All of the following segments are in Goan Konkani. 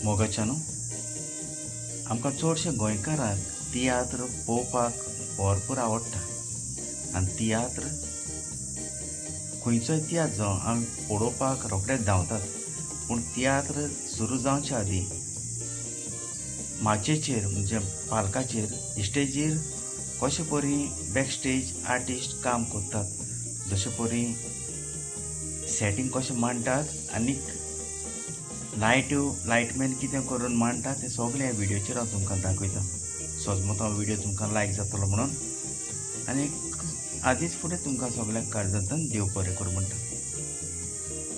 मोगाच्यानो, आमकां चडशे गोंयकारांक तियात्र पळोवपाक भरपूर आवडटा आनी तियात्र खंयचोय तियात्र जावं आमी पळोवपाक रोखडेच धांवतात. पूण तियात्र सुरू जावच्या आदीं माचयेचेर म्हणजे पालकाचेर स्टेजीर कशे परी बॅक स्टेज आर्टिस्ट काम करतात, जशे परी सेटींग कशें मांडटात आनीक लायट्यो लायटमॅन कितें करून मांडटा तें सगळें ह्या व्हिडियोचेर हांव तुमकां दाखयतां. सोजमत हो व्हिडियो तुमकां लायक जातलो म्हणून आनी आदींच फुडें तुमकां सगळ्यांक काळजांतल्यान देव बरें करूं म्हणटा.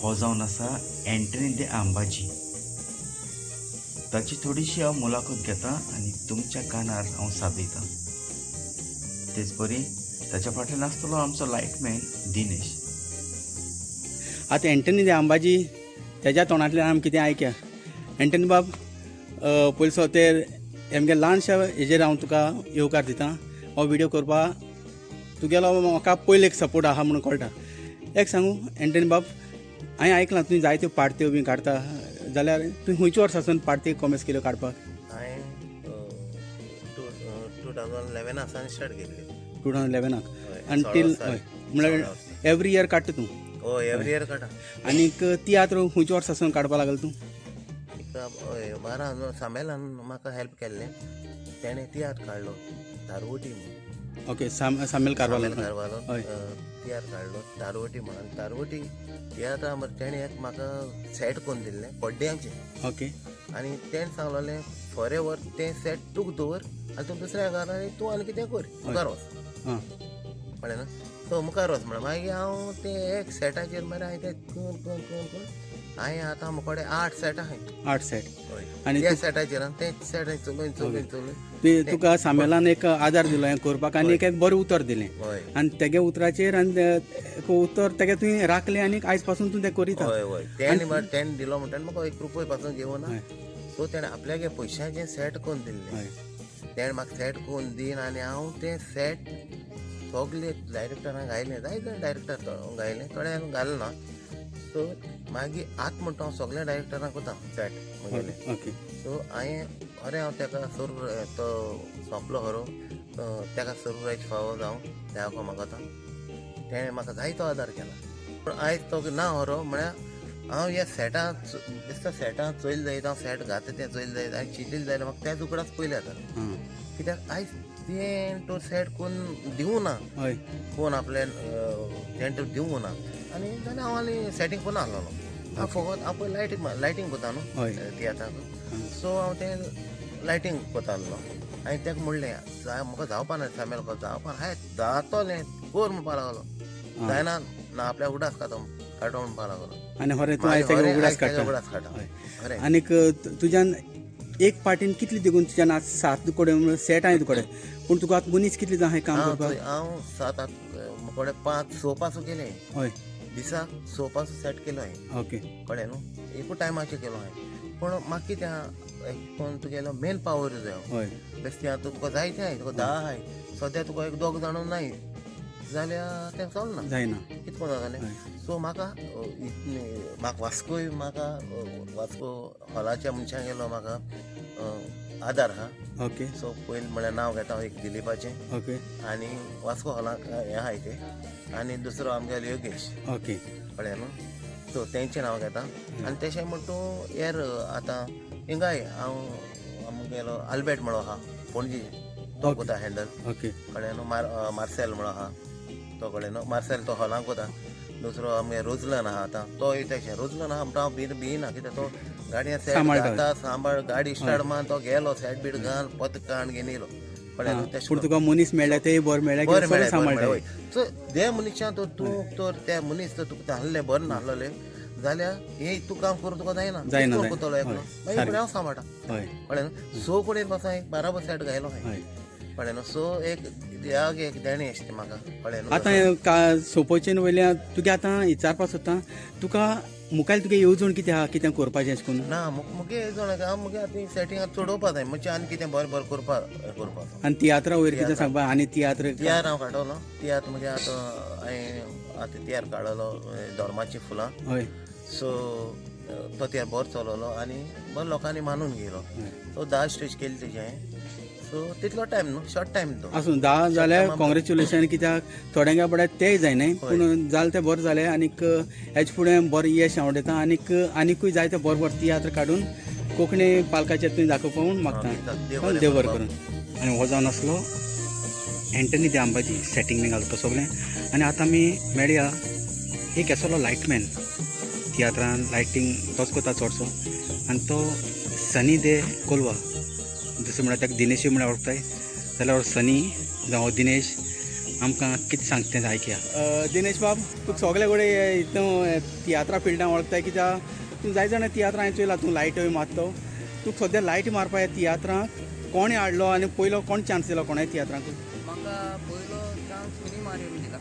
हो जावन आसा एंटनी दे आंबाजी. ताची थोडीशी हांव मुलाखत घेता आनी तुमच्या कानार हांव सादयतां. तेच परी ताच्या फाटल्यान आसतलो आमचो लायटमॅन दिनेश. आतां एंटनी दे आंबाजी तेज्या तोंडांतल्यान आमी कितें आयक्या. एंटनी बाब, पयलीं ते आमगे ल्हानशा हेजेर हांव तुका येवकार दिता. हो व्हिडियो करपा तुगेलो म्हाका पयलीं एक सपोर्ट आहा म्हणून कळटा. एक सांगू एंटनी बाब, हांवें आयकलां तुवें जायत्यो पार्ट्यो बी काडटा, जाल्यार तुवें खंयच्या वर्सासून पार्टी कॉमेस केल्यो काडपाक? हांवें 2011 सावन स्टार्ट केल्ली. 2011आक? हय. आनी 16 टील वर्सां. हय, म्हणल्यार 16 वर्सां. एवरी इयर काडटा तूं? हय, एवरी इयर काडटा. आनीक तियात्र खंयच्या वर्सासून काडपाक लागलो तूं? एक हय 12 सामेलान म्हाका हेल्प केल्लें, तेणें तियात्र काडलो तारवटी म्हूण. ओके, सामेल कारवालो. सामेल कारवालो. हय. तियात्र काडलो तारवटी म्हणून. तारवटी तियात्रा तेणें एक म्हाका सेट करून दिल्लें पड्ड्यांचें. आनी तेणें सांगलेलें फॉर एवर तें सेट तुका दवर आनी तूं दुसऱ्या घरा आनी तूं आनी कितें कर, मुखार वच. कळ्ळें न्हू? सो मुखार वच म्हणलें. मागीर हांव तें एक सेटाचेर मरे हांवें तें करून करून करून करून हांवें आतां म्हजे कडेन 8 सेट आहाय. 8 सेट. हय. आनी त्या सेटाचेर आनी तें सेट हांवें चलोवन चलोवन चलोवन तुवें तुका सामेलान एक आदार दिलो हें करपाक आनी एक एक बरें उतर दिलें. आनी तेगे उतराचेर आनी एक उतर तेगे तुवें राखलें आनी आयज पासून तूं तें करीता. हय हय, तेणें तेणें दिलो म्हणटा म्हाका एक रुपय पासून घेवना. सो तेणें आपल्यागे पयशांचें सेट करून दिल्लें. तेणें म्हाका सेट करून दीन आनी हांव तें सेट सगळे डायरेक्टरांक घायलें, जायते डायरेक्टर घायलें, थोड्यांक घालें ना. सो मागीर आतां म्हणटा हांव सगल्या डायरेक्टरांक वता सेट म्हगेलें. सो हांवें खरें हांव तेका सोर तो सोंपलो खरो, तेका सरप्रायज फावो जावं देवाक मागता. तेणें म्हाका जायतो आदार केला, पूण आयज तो ना खरो. म्हळ्यार हांव ह्या सेटां दिसता सेटां चोयले जायत, हांव सेट घाता तें चोयले जायत, हांवें चिंतलें जाल्यार म्हाका तेच उगडास पयले जाता. कित्याक आयज तें तो सेट कोण दिवूं ना. कोण आपले तें तो दिवूं ना आनी जाल्यार हांव आनी सेटींग कोण आहलोलो हांव फकत हांव पयलीं लायटींग लायटींग कोता न्हू तियात्राक. सो हांव तें लायटींग कोता आहलो. हांवें ताका म्हणलें म्हाका जावपा ना सामेल जावपा हांवें जातोलें कर म्हणपा लागलो. जायना ना आपल्या उगडास काडटो काडटो म्हणपा लागलो. आनी खरें तूं आयज तेगे उगडास काडटा. उगडास काडटा खरें. आनीक तुज्यान एक पार्टीन कितली देखून तुज्यान आज 7 कडेन सेट आहाय तुकडे, पूण तुका आतां मनीस कितले जाय काम करपाक? हांव 7 8 म्हजे 5 6 पासून केले. दिसाक 6 पासून सेट केलो हांवें. कळ्ळें न्हू? एकू टायमाचेर केलो हांवें. पूण म्हाका कितें आहा, एक कोण तुगेलो मेन पावर जाय. बेश्टें आतां तुका जायते आहाय, तुका 10 आहाय, सद्या तुका एक दोग जाण नाय जाल्यार तें चलना. जायना. कितें कोण जालें. सो म्हाका म्हाका वास्कोय म्हाका वास्को हॉलाच्या मनशां गेलो म्हाका आदार आहा. सो पयलीं म्हळ्यार नांव घेता हांव एक दिलीपाचें. आनी वास्को हॉलाक हें आहाय तें, आनी दुसरो आमगेलो योगेश. कळ्ळें न्हू? सो तेंचें नांव घेता. आनी तशें म्हण तूं येर आतां हिंगाय हांव आमगेलो आल्बेट म्हणो आहा पणजी, तो कोता हँडल. कळ्ळें न्हू? मार्सेल म्हणो आहा तो, कळ्ळें न्हू? मार्सेल तो हॉलांक वता. दुसरो आमगे रोजलन आहा आतां, तोय तशें रोजलन आहा म्हणटा हांव भिना कित्याक तो गाडयेन सेट घालता सांबाळ गाडी स्टार्ट मान तो गेलो सेट बीट घाल पत काण घेवन येयलो. कळ्ळें न्हू? तशें पूण तुका मनीस मेळ्ळ्या तेय बरें मेळ्ळ्या, बरें मेळ्ळें. सांबाळटा. हय. सो ते मनशान तर तूं तर त्या मनीस तर तुका आहले बरें नाहलें जाल्यार हें तूं काम करूं तुका जायना. जायना. करतलो एकलो मागीर हांव सांबाळटा. कळ्ळें न्हू? 6 कडेन पासून एक बाराबर सेट घायलो हांवें. कळ्ळें न्हू? सो एक देवाक एक देणें अशें म्हाका. कळ्ळें न्हू? आतां सोपोचेन वयल्या तुगे आतां विचारपाक सोदता तुका, मुखायल तुगे येवजण कितें आहा, कितें करपाचें अशें करून? ना, मुगे येवजण हांव मुगे आतां सेटींग चडोवपा जाय म्हणजे आनी कितें बरें बरें करपाक. आनी तियात्रा वयर कितें सांगपा? आनी तियात्र तियात्र हांव काडटलो. तियात्र मुगे आतां हांवें आतां तियात्र काडलो धर्माची फुलां. सो तो तियात्र बरो चललो आनी बरो लोकांनी मानून गेलो. सो 10 स्टेज केली तेजे हांवें. सो तितलो टायम न्हू, शॉर्ट टायम तो. आसूं, 10 जाल्यार कॉंग्रेच्युलेशन, कित्याक थोड्यांक पळय तेय जायना, पूण जालें तें बरें जालें. आनीक हेज फुडें बरें येश आवडटा आनीक आनिकूय जायते बरे बरे तियात्र काडून कोंकणी पालकाचेर तुवें दाखोवपा म्हूण मागता. देव बरें देव बरें करूं. करूं. आनी हो जावन आसलो एंटनी दे अंबाजी, सेटींग बी घालता सगळें. आनी आतां आमी मेळया एक आसलो लायटमॅन, तियात्रान लायटींग तोच करता चडसो, आनी तो सनी दे कोलवा, दुसरें म्हळ्यार ताका दिनेशूय म्हळ्यार वळखताय. जाल्यार सनी जावं दिनेश आमकां कितें सांगता तें आयकया. दिनेश बाब, तुका सगळे कडेन हितून तियात्रा फिल्डान वळखताय, कित्याक तूं जाय जाणां तियात्रां हांवें चोयला, तूं लायटूय मारतो. तुका सद्या लायट मारपा ह्या तियात्रांक कोणें हाडलो आनी पयलो कोण चान्स दिलो कोणाय तियात्रांक? म्हाका पयलो चान्स मिनी मारियोन दिला.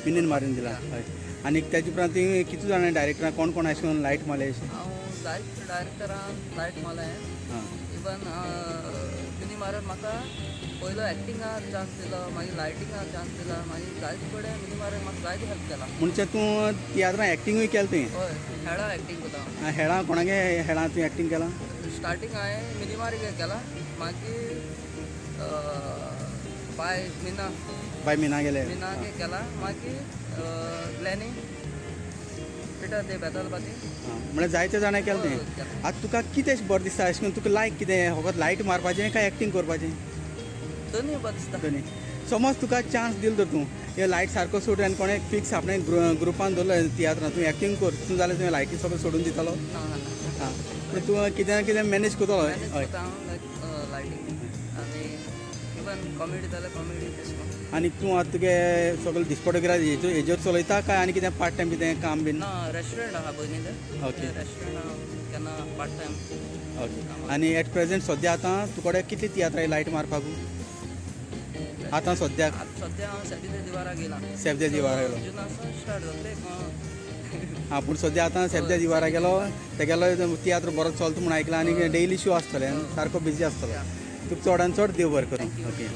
मिनीन मारून दिला. हय, आनी तेजे उपरांत तुवें कितले जाणां डायरेक्टरां कोण कोण अशें करून लायट मारले अशें? हांव जायते डायरेक्टरान लायट मारलें. इवन मिनी मारियोन म्हाका पयलो एक्टिंगा चान्स दिलो, मागीर लायटिंगा चान्स दिला, मागीर जायते कडेन मिनी मारियोन म्हाका जायते हेल्प केला. म्हणजे तूं तियात्रां एक्टिंगूय केलें तुवें? हय, हेडा एक्टींग करता हांव. हेळां कोणागे हेळां तुवें एक्टींग केलां? स्टार्टींग हांवें मिनी मारियो केला, मागीर बाय मिना. बाय मिना गेले. मिनागे केला, मागीर ग्लॅनी पिटर दे बेतालबाती. म्हळ्यार जायते जाणां केलें तुवें. आतां तुका कितें बरें दिसता अशें करून तुका लायक कितें, फकत लायट मारपाचें काय एक्टींग करपाचें? दोनूय बरें दिसता. दोनी. समज तुका चान्स दिलो तर तूं हे लायट सारको सोड आनी कोणें फिक्स आपणें ग्रुपान दवरलो तियात्रान, तूं एक्टींग कर तूं, जाल्यार तुवें लायटी सगळें सोडून दितलो? ना ना. आं, पूण तूं कितें ना कितें मॅनेज करतलो. मॅनेज हय. करता हांव, लायक लायटींग आनी इवन कॉमेडी जाल्यार कॉमेडी तशें करून. आनी तूं आतां तुगे सगळें दिसपटो कितें हेजेर चलयता काय आनी कितें पार्ट टायम कितें काम बीन? ना, रेस्टोरंट आहा पयलीं. ओके. रेस्टोरंट हांव केन्ना पार्ट टायम. ओके, आनी एट प्रेजेंट सद्या आतां तुकडे कितले तियात्रां लायट मारपाक आतां सद्याक? आतां सद्या हांव सेबी दिवारा गेला. सेब दे दिवारा गेलो. जुनासून स्टार्ट जातले. आं, पूण सद्या आतां सेब दे दिवारा गेलो, तेगेलो तियात्र बरो चलता म्हूण आयकलां आनी डेली शो आसतले आनी सारको बिजी आसतलो. तुका चडान चड देव बरें करूं. ओके.